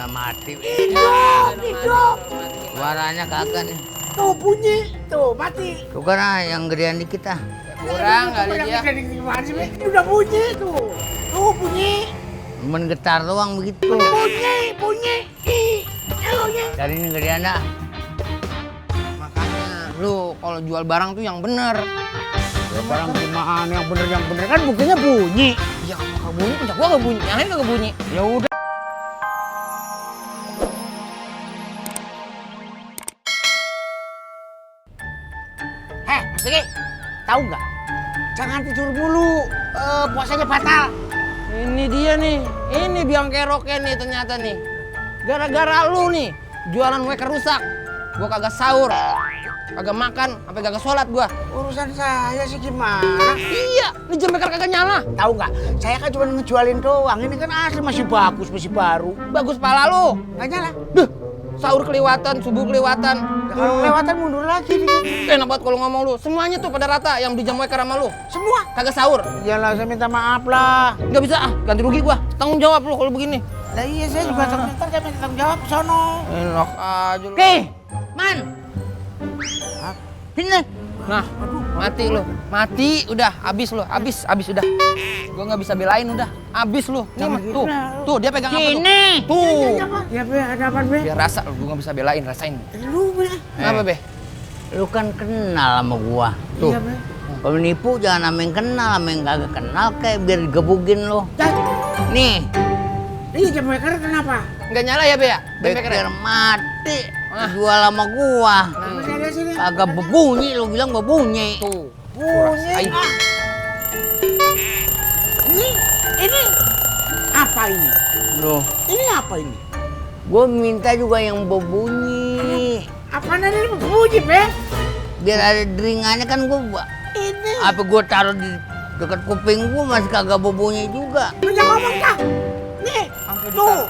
Mati. Hidup. Suaranya kagak nih. Tuh bunyi, tuh mati. Tuh kan yang gedean dikit ah. Kurang kali dia. Ini udah bunyi tuh. Tuh bunyi. Cuman getar doang begitu. Bunyi. Dari ini gedean dah. Makanya lu kalau jual barang tuh yang bener. Ya barang cumaan yang bener kan buktinya bunyi. Ya kagak bunyi, puncak gua kagak bunyi. Yang lain kagak bunyi. Ya udah. Mas Diki, tahu nggak? Jangan tidur dulu, puasanya batal. Ini dia nih. Ini biang keroknya nih ternyata nih. Gara-gara lu nih jualan kue rusak. Gua kagak sahur. Kagak makan, sampai kagak sholat gua. Urusan saya sih gimana? Iya, ini jam beker kagak nyala. Tahu nggak? Saya kan cuma ngejualin doang. Ini kan asli masih bagus, masih baru. Bagus pala lu. Nggak nyala. Duh, sahur kelewatan, subuh kelewatan. Ya, kalau kelewatan mundur lagi dikit. Enak banget kalau ngomong lu. Semuanya tuh pada rata yang di jam waker sama lu. Semua. Kagak sahur. Iyalah, saya minta maaf lah. Nggak bisa ah, ganti rugi gua. Tanggung jawab lu kalau begini. Lah iya, saya juga ntar saya minta tanggung jawab sono. Enak aja lu. Oke, Man. Sini. Nah, mati lu. Mati udah, habis lu. Habis udah. Gua nggak bisa belain udah. Habis lu. Nih, Jangan tuh. gitu. Tuh, dia pegang apa tuh? Sini. Tuh. Ya Be, ada apa Be? Biar rasa lu, gua nggak bisa belain, rasain. Lu Be. Kenapa, Be? Lu kan kenal sama gua. Tuh. Iya Be. Kalau nipu jangan sama yang kenal, sama yang kagak kenal kayak biar digebugin lo. Nih, Ini jam waker kenapa? Nggak nyala ya, Be ya? Jam beker ya? biar mati. Ah. Jual sama gua. Masih ada sini. Kagak berbunyi, lu bilang berbunyi. Tuh. Bunyi. Ayo. Ah. Ini apa ini? Loh, Ini apa ini? gua minta juga yang berbunyi. Apaan ini bunyi Be? Biar ada deringannya kan gua. Ini. Apa gua taruh di dekat kuping gua masih kagak berbunyi juga. Lu jangan ngomong dah. Nih. Sampai Tuh.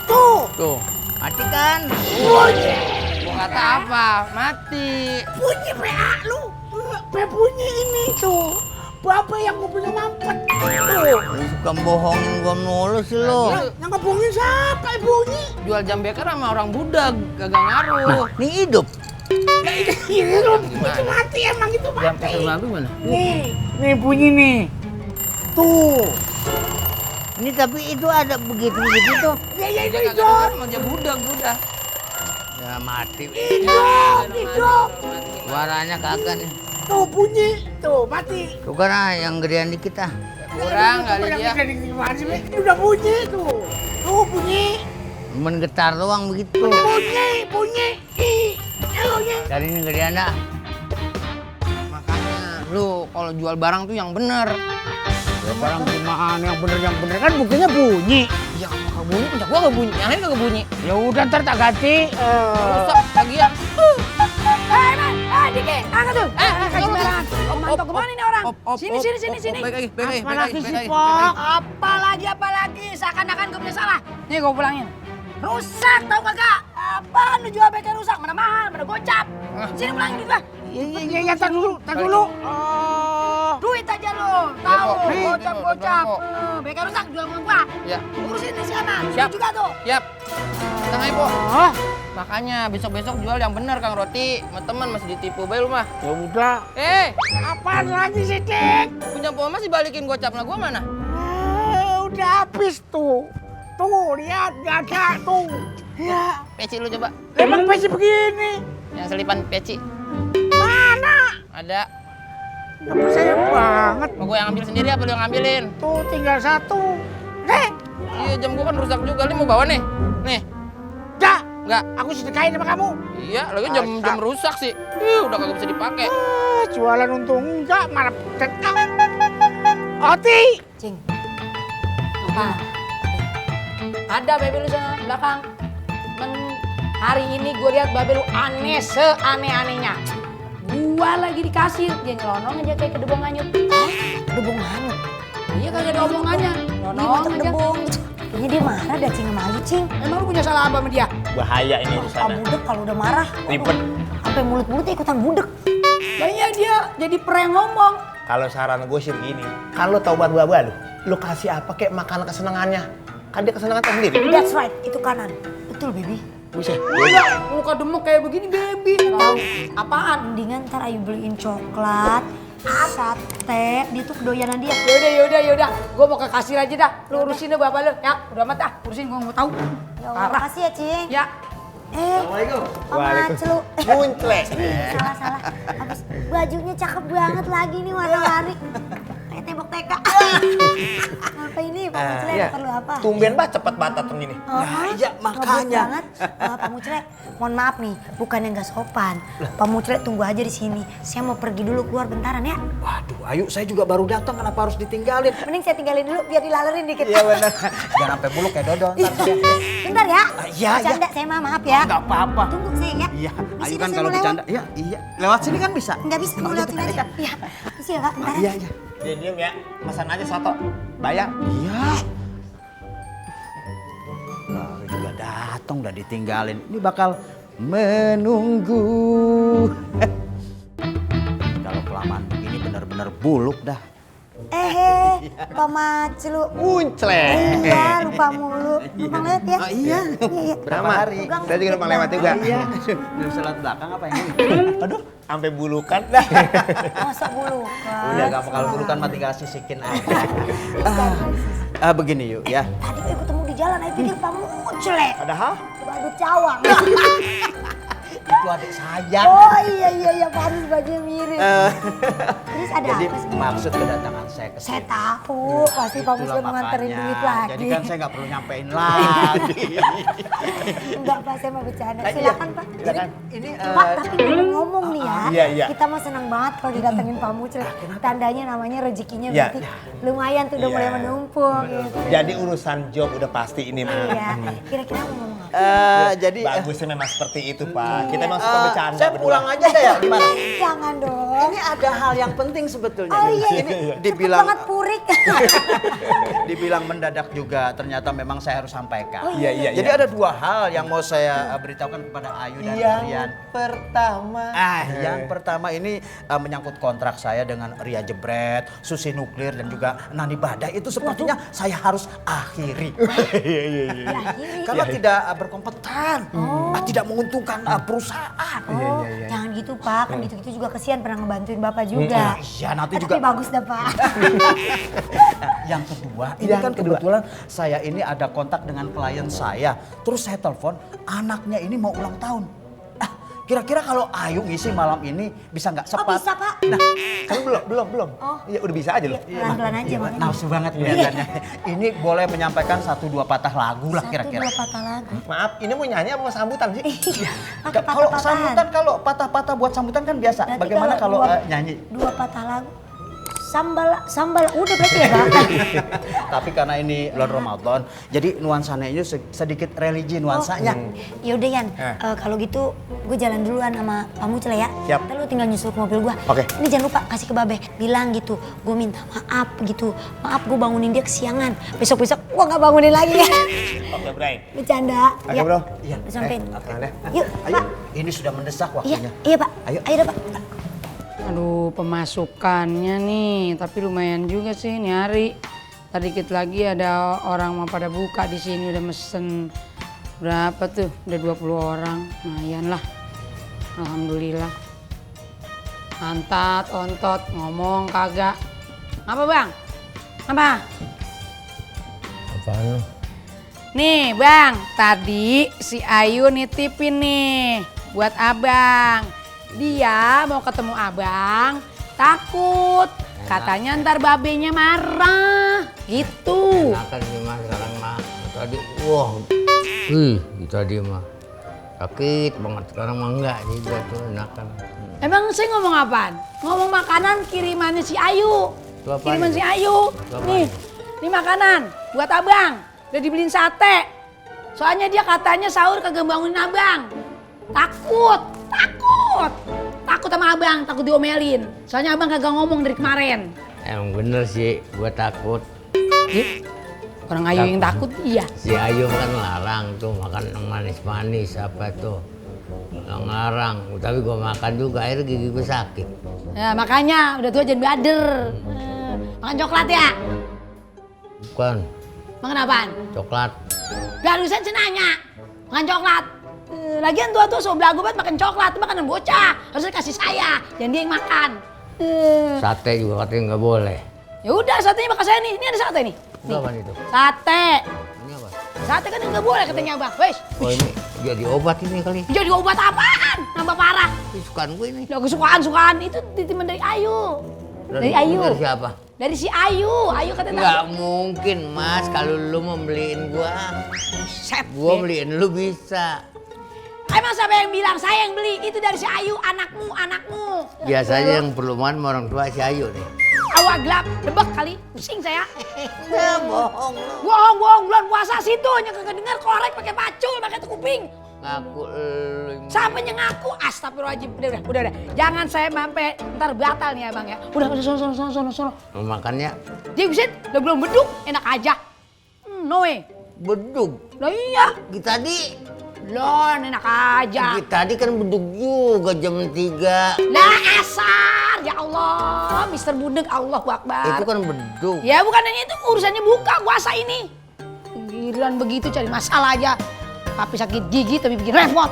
Tuh. Tuh, mati kan? Bunyi. Gua kata apa? Mati. Bunyi PA lu. Be bunyi ini tuh. Bapak yang mobilnya mampet. Tuh. Lu suka bohongin gua mulu sih lo. Yang ngebohongin siapa bunyi? Jual jam beker sama orang budak, kagak ngaruh. Nah, ini hidup. Ini lu itu mati emang itu Jam mati. beker baru mana? Nih bunyi nih. Tuh. Ini tapi itu ada begitu tuh. Ya itu Kagak hidup. denger, mau jam budak udah. Ya mati. Hidup. Suaranya kagak nih. Tuh bunyi. Tuh mati. Tuh kan yang gedean dikit ah. Kurang kali dia. Ini udah bunyi tuh. Tuh bunyi. Cuman getar doang begitu. Bunyi. Dari ini gedean dah. Makanya lu kalau jual barang tuh yang bener. Ya barang cumaan yang bener kan buktinya bunyi. Ya kagak bunyi, puncak gua kagak bunyi. Yang lain kagak bunyi. Ya udah ntar tak ganti. Rusak lagi ya. Diki, angkat tuh. Kasih sembarangan. Mantap kemana ini orang? Sini. Baik lagi, baik lagi. Apalagi sih Pak? Apalagi, seakan-akan gue punya salah. Nih gue pulangin. Rusak tau kagak? Apaan lu jual beker rusak? Mana mahal, mana gocap. Sini pulangin duit gua. Iya, tar dulu. Duit aja lu. Tahu, Nih, gocap. nih, Beker rusak jual sama gua. Ya, Urusin nih si Aman. Siap. Juga tuh. siap. Tengah Po. Makanya besok-besok jual yang bener Kang Roti. Sama teman masih ditipu bae lu mah. Ya udah. Apaan lagi sih, Dik? Punya Po masih balikin gocapnya gua mana? Udah habis tuh. Tuh, lihat nggak ada tuh. Ya, Peci lu coba. emang pasti begini. Yang selipan peci. Mana? Ada. Nggak percaya banget. Mau gua yang ambil sendiri apa lu yang ngambilin? Tuh, tinggal satu. Iya, jam gua kan rusak juga. Lu mau bawa nih? Nih. Dah, Enggak. aku sedekahin sama kamu. Iya, lagi jam rusak sih. Udah kagak bisa dipakai. Jualan untung enggak, malah tetap. Oti. Cing. Apa? Ada babe lu sana belakang. Hari ini gue lihat babe lu aneh seaneh-anehnya. Gua lagi di kasir, dia nyelonong aja kayak kedebong hanyut. Kedebong hanyut? Iya kagak ada omongannya. Nyelonong aja. Kayaknya dia marah dah Cing sama Ayu, Cing. Emang lu punya salah apa sama dia? Bahaya ini di Pak sana. budek kalau udah marah, Ribet. sampai mulut-mulutnya ikutan budek. Kayaknya dia jadi prank ngomong. Kalau saran gue sih begini, kalau taubat gua lu kasih apa kayak makanan kesenangannya. Kan dia kesenangan sendiri. That's right, itu kanan. Betul, baby. Buset. Muka demuk kayak begini, baby. Tahu apaan? Mendingan ntar Ayu beliin coklat, sate, dia tuh kedoyanan dia. Yaudah. Gue mau ke kasir aja dah. Lu urusin deh bapak lu. Ya, udah amat dah. Urusin gue mau tahu. Ya Allah, makasih ya, Cing. Ya. Mama Celu. Munclek. Salah. Habis bajunya cakep banget lagi nih warna-warni. Kayak tembok TK. Apa ini, Pak Muclek? iya. Perlu apa? Tumben banget cepet banget dateng ini. Iya, makanya. Banget. Pak Muclek, mohon maaf nih, bukannya nggak sopan. Pak Muclek tunggu aja di sini. Saya mau pergi dulu keluar bentaran ya. Waduh, Ayu, saya juga baru datang, kenapa harus ditinggalin? Mending saya tinggalin dulu biar dilalerin dikit. Iya benar. Jangan sampai buluk kayak Dodon. Bentar ya. Iya. Bercanda, saya maaf ya. Enggak apa-apa. Tunggu saya ya. Iya, Di Ayu sini kan saya kalau mau lewat. bercanda. Iya. Lewat sini kan bisa. Nggak bisa, mau lewatin aja. Iya. Bisa ya, Pak? Bentar. Iya. Diam ya. Pesan aja soto. Bayar. Iya. Baru juga datang udah ditinggalin. Ini bakal menunggu. Kalau kelamaan begini benar-benar buluk dah. Pak Maclu. Munclek. Iya, lupa mulu. Numpang lewat ya. Iya. Iya. Berapa hari? Saya juga numpang lewat juga. Iya. Belum sholat belakang apa ini? Aduh, sampai bulukan dah. Masa bulu kan? Udah gak kalau bulukan mah tinggal sisikin aja. Begini yuk ya. Tadi gue ketemu di jalan, ayo pikir Pak Muclek. Padahal Badut cawang. Itu adik saya. Oh iya, pantas bajunya mirip. Terus ada Jadi apa sih? maksud kedatangan saya ke Saya sini. tahu, pasti Pak Itulah Muclek mau nganterin makanya. duit lagi. Jadi kan saya nggak perlu nyampein lagi. Enggak, Pak, saya mau bercanda. Iya. Silakan, Pak. Silakan. Ini Pak, tapi ngomong nih ya, Iya. kita mau senang banget kalau didatengin Pak Muclek. Tandanya namanya rezekinya Iya. berarti lumayan tuh udah Iya. mulai menumpuk. Gitu. jadi urusan job udah pasti ini. Iya, kira-kira mau ngomong apa? jadi Bagusnya memang seperti itu, Pak. Kita memang suka bercanda saya berdua. pulang aja deh ya. Gimana? Jangan dong. Ini ada hal yang penting sebetulnya. Oh iya, Ini cepet dibilang banget purik. dibilang mendadak juga. Ternyata memang saya harus sampaikan. Iya. Jadi ada dua hal yang mau saya beritahukan kepada Ayu dan Rian. Pertama. Yang pertama ini menyangkut kontrak saya dengan Ria Jebret, Susi Nuklir dan juga Nani Badai itu sepertinya saya harus akhiri. Karena tidak berkompeten, tidak menguntungkan perusahaan. Oh, jangan gitu Pak, kan gitu-gitu juga kesian pernah ngebantuin Bapak juga. Iya, nanti Tapi juga. bagus dah Pak. Yang kedua, ini kan kebetulan saya ini ada kontak dengan klien saya. Terus saya telepon, anaknya ini mau ulang tahun. Kira-kira kalau Ayu ngisi malam ini bisa nggak Oh sepat? bisa Pak. Nah, Kamu belum. Oh. Iya, udah bisa aja loh. Pelan-pelan aja makanya. nafsu banget kelihatannya. Ini boleh menyampaikan 1-2 patah lagu lah Satu kira-kira. dua patah lagu. Maaf, ini mau nyanyi apa mau sambutan sih? Pakai Kalau patah-patahan. sambutan, kalau patah-patah buat sambutan kan biasa. Berarti Bagaimana kalau nyanyi? Dua patah lagu. Sambal, udah berarti ya Pak. Tapi karena ini bulan Ramadan, jadi nuansanya ini sedikit religi nuansanya. Yaudah Yan, kalau gitu gue jalan duluan sama Pak Muclek ya. Siap. Ntar lu tinggal nyusul ke mobil gue. Oke. Ini jangan lupa kasih ke Babe, bilang gitu. Gue minta maaf gitu. Maaf gue bangunin dia kesiangan. Besok-besok gue gak bangunin lagi ya. Oke, Bray. Bercanda. Oke, bro. Iya. Sampein. Oke. Yuk, Ayo, Pak. ini sudah mendesak Iya, waktunya. iya Pak. Ayo. Ayo dah Pak. Aduh, pemasukannya nih, tapi lumayan juga sih nih hari. Tadi dikit lagi ada orang mau pada buka di sini udah mesen berapa tuh? Udah 20 orang, lumayan lah. Alhamdulillah. Antat, ontot, ngomong kagak. Apa bang? Apa? Apaan? Nih bang, tadi si Ayu nitipin nih buat abang. Dia mau ketemu abang, takut. Katanya ntar babenya marah, gitu. Enakan sih mas sekarang mah. Tadi, tadi mah sakit banget. Sekarang mah enggak juga tuh enakan. Emang saya ngomong apaan? Ngomong makanan kirimannya si Ayu. Itu apaan Kiriman itu? si Ayu. Itu apaan? Nih makanan buat abang. Udah dibeliin sate. Soalnya dia katanya sahur kagak bangunin abang. Takut. Takut sama abang, takut diomelin. Soalnya abang kagak ngomong dari kemarin. Emang bener sih, gua takut. Orang Ayu yang takut, iya. Si Ayu kan larang tuh makan yang manis-manis apa tuh. Yang larang, tapi gua makan juga akhirnya gigi gua sakit. Ya makanya udah tua jangan bader. Makan coklat ya? Bukan, Makan apaan? Coklat. Barusan senanya. Makan coklat. Lagian tua-tua so belagu banget makan coklat. Itu makanan bocah. Harusnya kasih saya. Jangan dia yang makan. Sate juga katanya nggak boleh. Ya udah, satenya bakal saya nih. Ini ada sate nih. Itu apa itu? Sate. Ini apa? Sate kan nggak boleh katanya abang. Wes. Oh ini jadi obat ini kali. Jadi obat apaan? Nambah parah. Ini sukaan gue ini. Ya kesukaan itu titipan dari Ayu. Dari Ayu. Dari siapa? Dari si Ayu. Ayu katanya. Nggak mungkin Mas, kalau lu mau beliin gua. Set. Gua beliin lu bisa. Emang siapa yang bilang saya yang beli? Itu dari si Ayu, anakmu. Biasanya yang perlu makan sama orang tua si Ayu nih. Awak gelap, debek kali, pusing saya. Bohong lu. Bohong, bulan puasa situ, kagak dengar korek pakai pacul, pakai kuping. Ngaku lu. Sampai ngaku, astagfirullahaladzim. Udah. Jangan saya sampai ntar batal nih abang ya. Udah, sono. Mau makannya Dia buset, udah belum beduk, enak aja. No way. bedug. Lah iya. Kita tadi Enak aja. tadi kan bedug juga jam 3. Lah asar, ya Allah, Mister Budeg, Allahu Akbar. Itu kan bedug. Ya bukan hanya itu, urusannya buka puasa ini. Giliran begitu cari masalah aja. Tapi sakit gigi tapi bikin repot.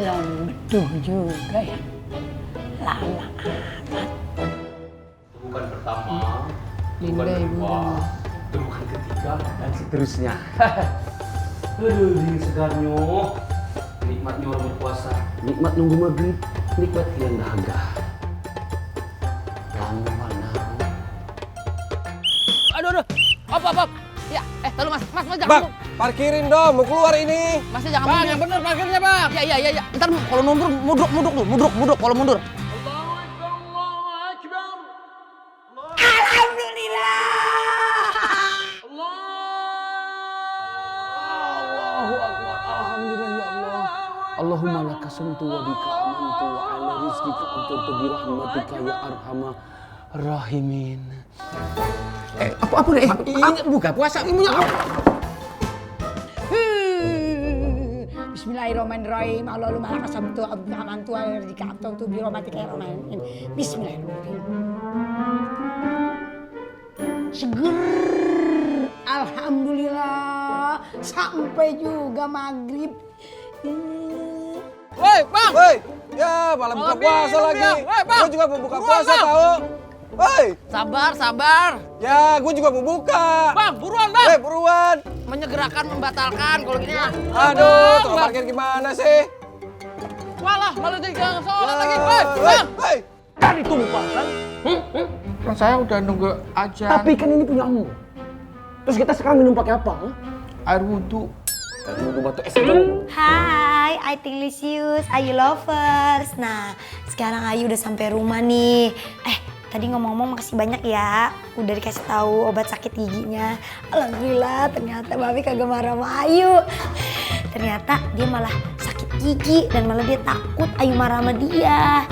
Belum betul juga ya. Lama amat. Bukan pertama, Linda bukan ibu kedua, bukan ketiga, dan seterusnya. Aduh, dingin segarnya. Nikmatnya orang berpuasa, nikmat nunggu maghrib, nikmat yang dahaga. Lama mana? Aduh. Op. Ya, tolong mas jangan. Bang, parkirin dong, mau keluar ini. Masnya jangan Bang, mundur. yang bener parkirnya, Bang. Ya. Ntar kalau mundur, mudruk kalau mundur. Allahumma laka sumtu wa bika amantu wa ala rizqika anturtu bi rahmatika ya arhamar rahimin. Apa nih? Ini buka puasa ini punya apa? Bismillahirrahmanirrahim. Allahumma laka sumtu wa bika amantu wa ala rizqika anturtu bi rahmatika ya arhamar rahimin. Bismillahirrahmanirrahim. Seger. Alhamdulillah. Sampai juga maghrib. Woi, Bang. Woi. Ya, malah buka puasa lagi. Gue juga mau buka puasa tahu. Woi. Sabar. Ya, gue juga mau buka. Bang, buruan, Bang. Woi, buruan. Menyegerakan membatalkan kalau gini ya. Aduh, tuh parkir gimana sih? Walah, malah jadi jangan sholat lagi. Woi. Kan ditumpah kan? Kan saya udah nunggu aja. Tapi kan ini punya kamu. Terus kita sekarang minum pakai apa? Air wudhu. Air wudhu batu es itu. Hai, I think Lisius, Ayu lovers. Nah, sekarang Ayu udah sampai rumah nih. Tadi ngomong-ngomong makasih banyak ya, udah dikasih tahu obat sakit giginya. Alhamdulillah, ternyata Babi kagak marah sama Ayu. Ternyata dia malah sakit gigi dan malah dia takut Ayu marah sama dia.